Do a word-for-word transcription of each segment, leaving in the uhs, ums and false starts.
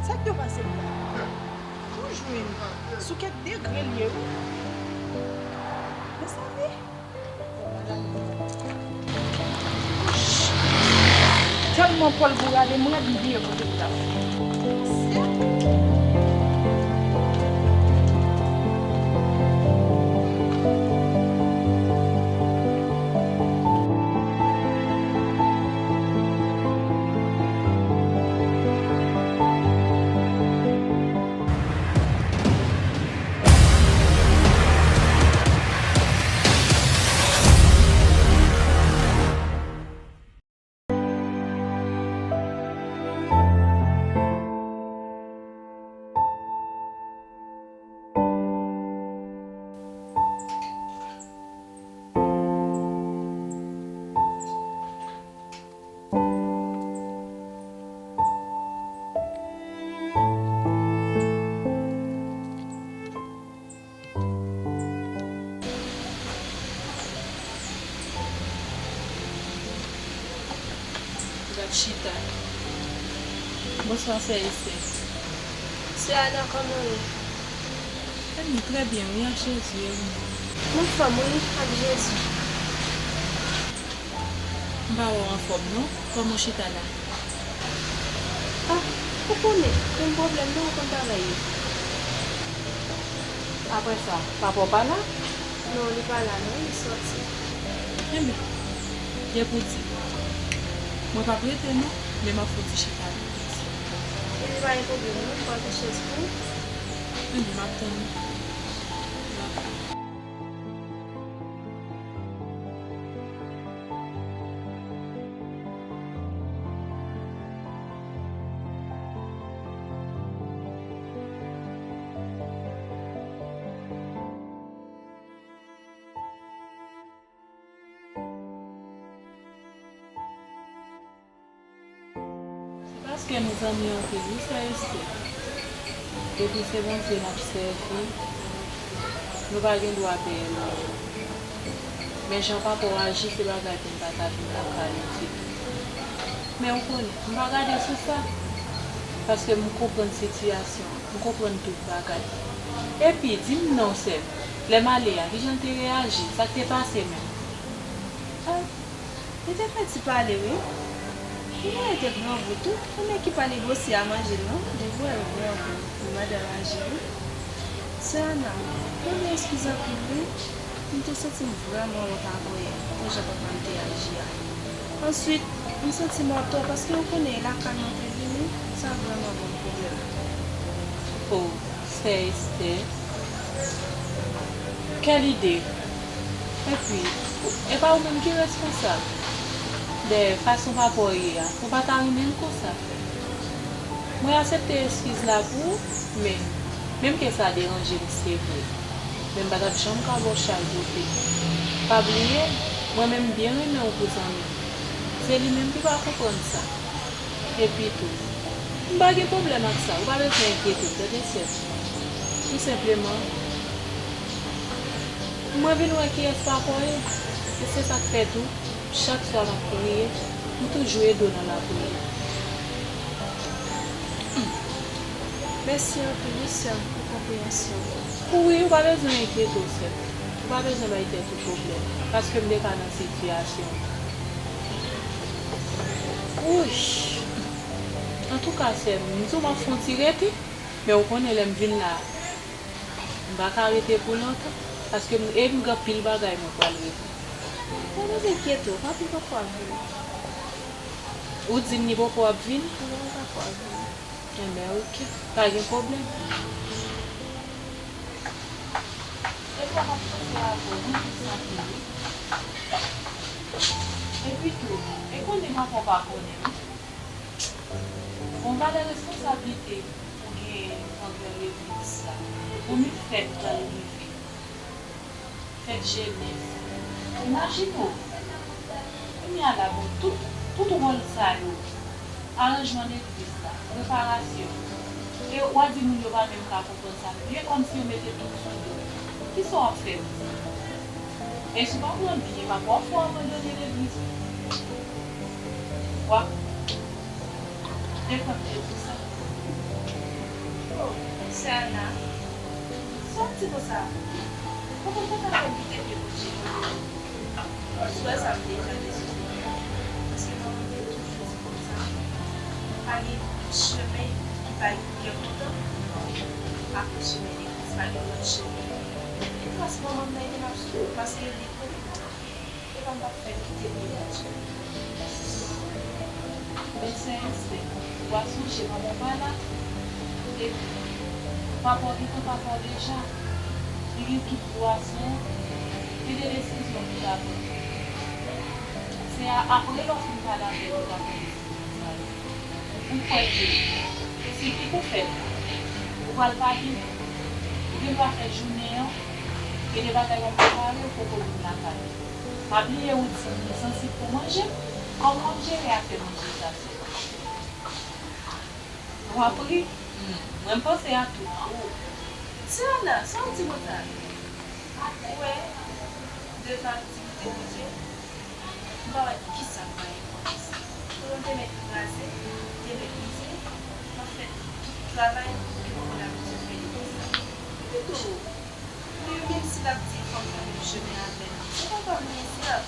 Sa k te pase m la? Ou jwenn sou kèk degre l ye wi. Mezanmi. Tèlman Pòl pou rale m rèd, m bliye kote m t ap fè. Gad chita. Bonswa, sè Estè. Sè Ana, kòman w ye? Mwen trè byen, wi, ak Jezi, e ou menm? M anfòm, wi, ak Jezi. M pa wè w anfòm, non. Kòman w chita la? Ah, ou konnen, menm pwoblèm nan, ou konn bagay yo. Apre sa, papa w pa la? Non, li pa la, non, li sòti. Enben, depi w di, mwen p ap rete, non, men m ap fè w ti chita la. Ebyen, pa gen pwoblèm, non, m pral pran chèz pou ou. Enben, m ap tann ou. Se paske nou zanmi anpil, wi, sè Estè. Depi se Bondye n ap sèvi, nou pa gen dwa peye lòt. Men jan papa w aji, se bagay pou m pa ta vin lakay ou ditou. Men ou konnen, m pa gade sou sa, paske m konprann sitiyasyon an, m konprann tout bagay. Epi, di m non, sè m, lè m ale a, kijan l te reyaji? Sa k te pase menm? Ah, li te fè ti pale, wi. Li te granvou tou. Ou men ki pa negosye a manje l non, depi w wè l granvou, li madanm aji wi. Sè Ana, mande eskiz anpil wi. M te santi m vrèman wont avè w pou jan papa m te aji a. Answit, m santi m atò paske ou konnen e lakay mwen te vini, sa vrèman ban m pwoblèm. Oh, sè Estè, kèl ide! Epi, e pa ou menm ki responsab de fason papa w ye a, ou pa ta renmen l konsa. Mwen aksepte eskiz la pou ou, men, menm ke sa deranje m, se vre, men m pa t ap janm ka ba w chay pote. Pa bliye, mwen menm m byen renmen w pou zanmi m. Se li menm ki pa konprann sa. Epi tou, m pa gen pwoblèm ak sa, ou pa bezwen enkyete w, tande sè m. Tou senpleman, mwen vin wè kiyès papa w ye, e se sa k fè tou, chak swa m ap priye, m toujou ede w nan lapriyè. Mèsi anpil wi sè m pou konpreyansyon w. Wi, ou pa bezwen enkyete w sè m. Ou pa bezwen bay tèt ou pwoblèm, paske m deja nan sitiyasyon. Wouy! Antouka sè m, m di w m ap fè yon ti rete, men ou konnen lè m vin la, m pa ka rete pou lontan, paske m, e m gen anpil bagay mwen pral regle. Ou pa bezwen enkyete w, papi poko ap vini. Ou di m li poko ap vini? Non, li poko ap vini. Enben, oke. Pa gen pwoblèm. Epi w ap panse avè w, mwen tout santi wi. Epi tou, e konnen papa w pa konnen wi. Bon, valè responsablite ou genyen anvè legliz sa. Bon, ni fèt pral rive. Fèt jenès. Imajine w. Kounye a la, bon, tout, tout wòl sa yo, aranjman legliz la, preparasyon, e w a di moun yo pa menm ka konprann sa menm. E kòmsi yo mete tout sou do w. Kisa w ap fè m? E si w pa pran byen, papa w ap fè w abandone legliz. W ap Te konn te di sa. Oh, Sè Ana, sa w ap di konsa? Ou konn papa fè m kite pye bondye. Ou wè sa m deja deside. Paske manman m te toujou di konsa, pa gen chemen ki bay kè kontan apre chemen legliz, pa gen lòt chemen. E tras manman m nan ede m ap swiv, paske li konnen. Epa m p ap fè l kite pye bondye. Men sè Estè, ou a sonje manman w pa la. Epi papa w gentan papa w deja. Li gen tout dwa sou ou. Gen de desizyon pou ta pran. Se a, apre lè w fin pale avè l ou ta pran desizyon sa yo. Ou kwè ke si li pou fèt, ou pral pale, ou gen dwa fè jounen an, gen de bagay w ap prepare, ou poko vin lakay ou. Pa bliye woutin li sansib pou manje. Kòman w ap jere afè manje sa, sè? W ap ri? Hmm, mwen m panse a tout pou ou. Sè Ana, sa w di konsa? Ou wè, devan aktivite bondye, m pa wè kisa k pa enpòtans. Pou nou te mèt kraze, te mèt brize, m ap fè tout travay ke m konn abitye fè yo konsa. Epi tou, wi, menm si l ap di fò m pran menm chemen avè l, se pa pa bliye sa.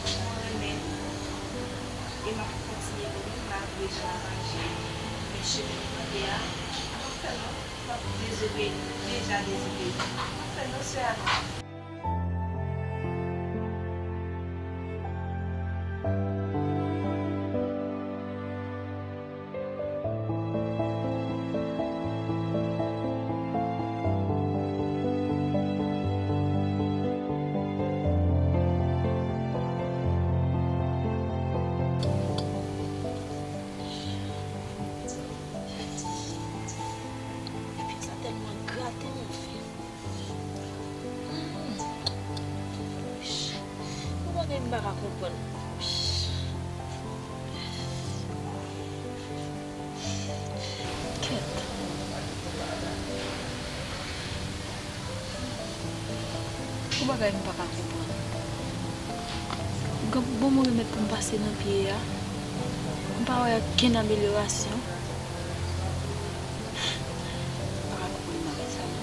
Mwen renmen li. E m ap kontinye renmen l malgre jan l ap aji. Men chemen li mande a, m ap fè l non. M ap dezobeyi, deja dezobeyi. M ap fè l non, sè Ana. Sa tèlman grate m anfen. Hmm. Yon bagay m pa ka konprann. Kèt. Yon bagay m pa ka konprann. Gen bon move mèt pou m pase nan pye a. M pa wè okenn amelyorasyon. M pa ka konprann bagay sa non.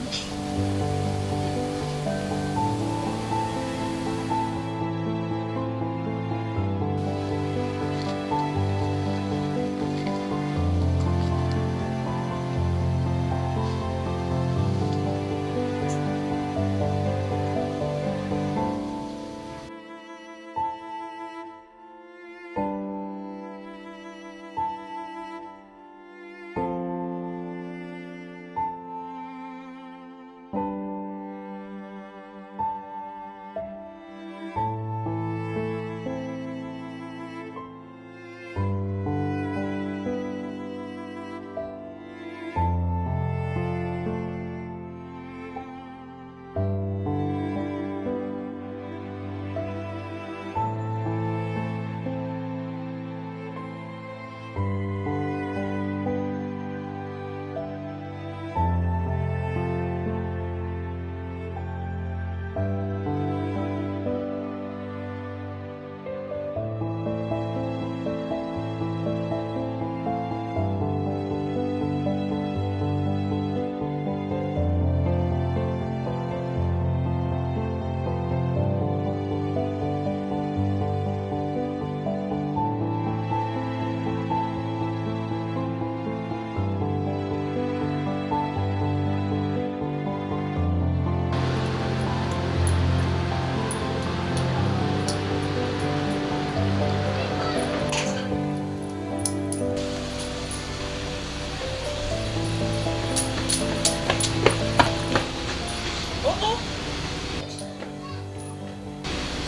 Oh, oh!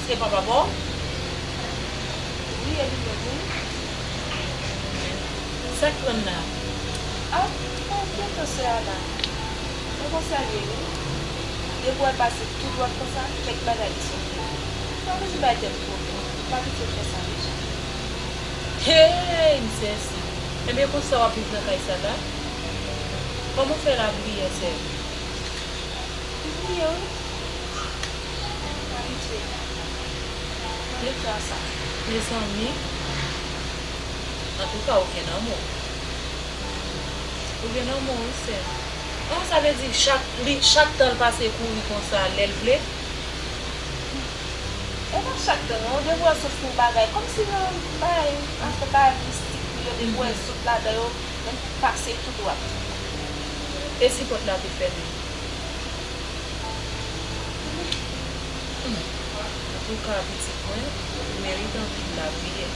Se papa pa w? Wi, e li menm, wi. Sa k rann la? A, pa enkyete w, sè Ana. Mwen konsa l ye, wi. Depi w wè l pase tou dwat konsa, kèk bagay li sonje. Pa bezwen bay tèt pwoblèm. M abitye fè sa deja. Hey, m sezi. Ebyen, konsa w ap viv nan kay sa la? Kòman w fè la priyè, sè m? M priye, wi. M abitye. Mande Bondye sa. Mezanmi. Antouka, ou gen lanmou. Ou gen lanmou, wi, sè m. An, sa vle di, chak, li, chak tan l pase kouri konsa, lè l vle? E pa chak tan, non. Depi w sot fè yon bagay, kòmsi nan bagay, afè bagay mistik li yo, depi w sot ladan yo, men pase tou dwat. E si pòt la te fèmen? Hmm. Antouka, pitit mwen, ou merite anpil lapriyè.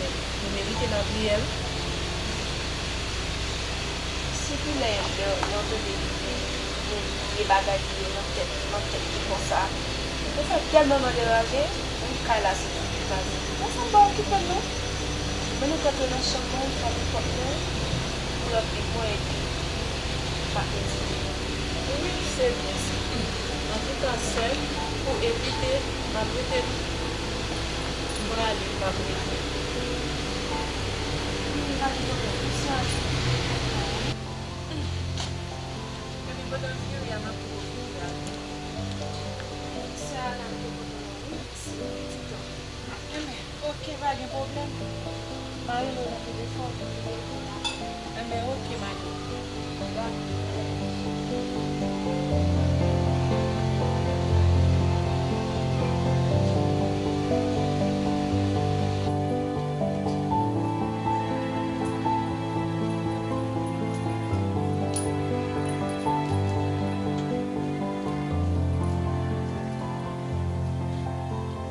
Ou merite lapriyè, wi. Sitou lè, lè, lè w tande li, li, li, li bagay li yo nan tèt, nan tèt li konsa. Ou fè tèlman mande ranje, menm kay la se pou li pase. Mwen sa m pa okipe l non. Mennen tèt ou nan chanm mwen, fèmen pòt mwen, pou lòt li mwen epi m ap medite. Wi, se byen sa. Antouka, sè m, pou evite, m ap rete, m prale, m ap rete. Wi, pa gen pwoblèm. Misye a di pou l kontan, wi. Epi pandan m vire a, m ap tou vire a. Misye a la m te kontan, wi, mèsi, wi, ti tan. Enben, oke, pa gen pwoblèm. M a rele w nan telefòn. Enben, oke, madanm.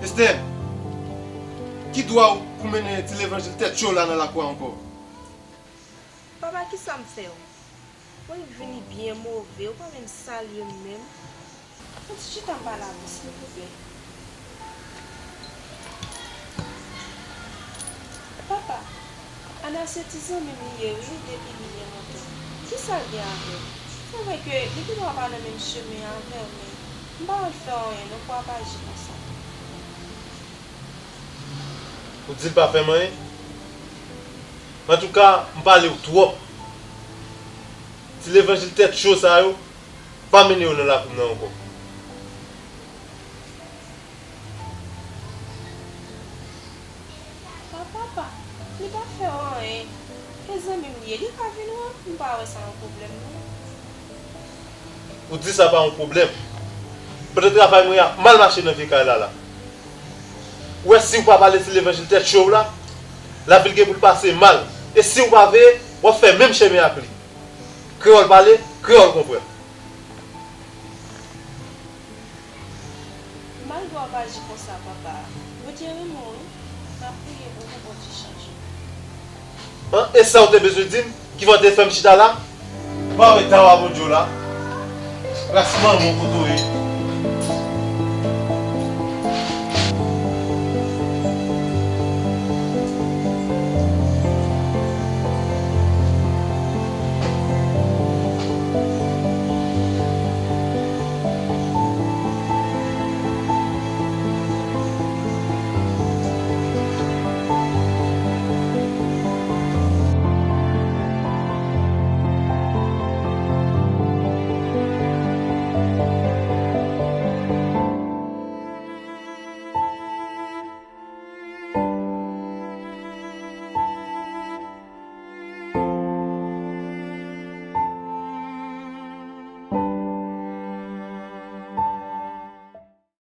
Esther, ki dwa w pou mennen ti levanjil tèt cho la nan lakou a ankò? Papa, kisa m fè w? Mwen vini byen move, ou pa menm salye m menm. Ann chita m pale avè w, silvouplè. Papa, Ana se ti zanmi m li ye wi, depi li byen lontan. Kisa l gen avè w? Se vre ke li gendwa pa nan menm chemen avè w, men m pa wè l fè w anyen non pou w ap aji konsa. Ou di l pa fè m anyen? Antouka, m pale w twòp. Ti levanjil tèt cho sa yo, pa mennen yo nan lakou m nan ankò. Pa papa, li pa fè w anyen. E zanmi m li ye, li ka vin wè m, m pa wè sa yon pwoblèm non. Ou di sa pa yon pwoblèm. Pandan travay mwen ap mal mache nan vye kay la la. Ou wè si w pa pale ti levanjil tèt cho w la, lavi l gen pou l pase mal. E si w pa veye, w ap fè menm chemen ak li. Kreyòl pale, kreyòl konprann. Malgre w ap aji konsa, papa, Bondye renmen w wi. M ap priye pou pou Bondye chanje w. An, e sa w te bezwen di m ki fè w te fè m chita la? Ou pa wè dawa Bondye w la? Ras manman w kote w ye.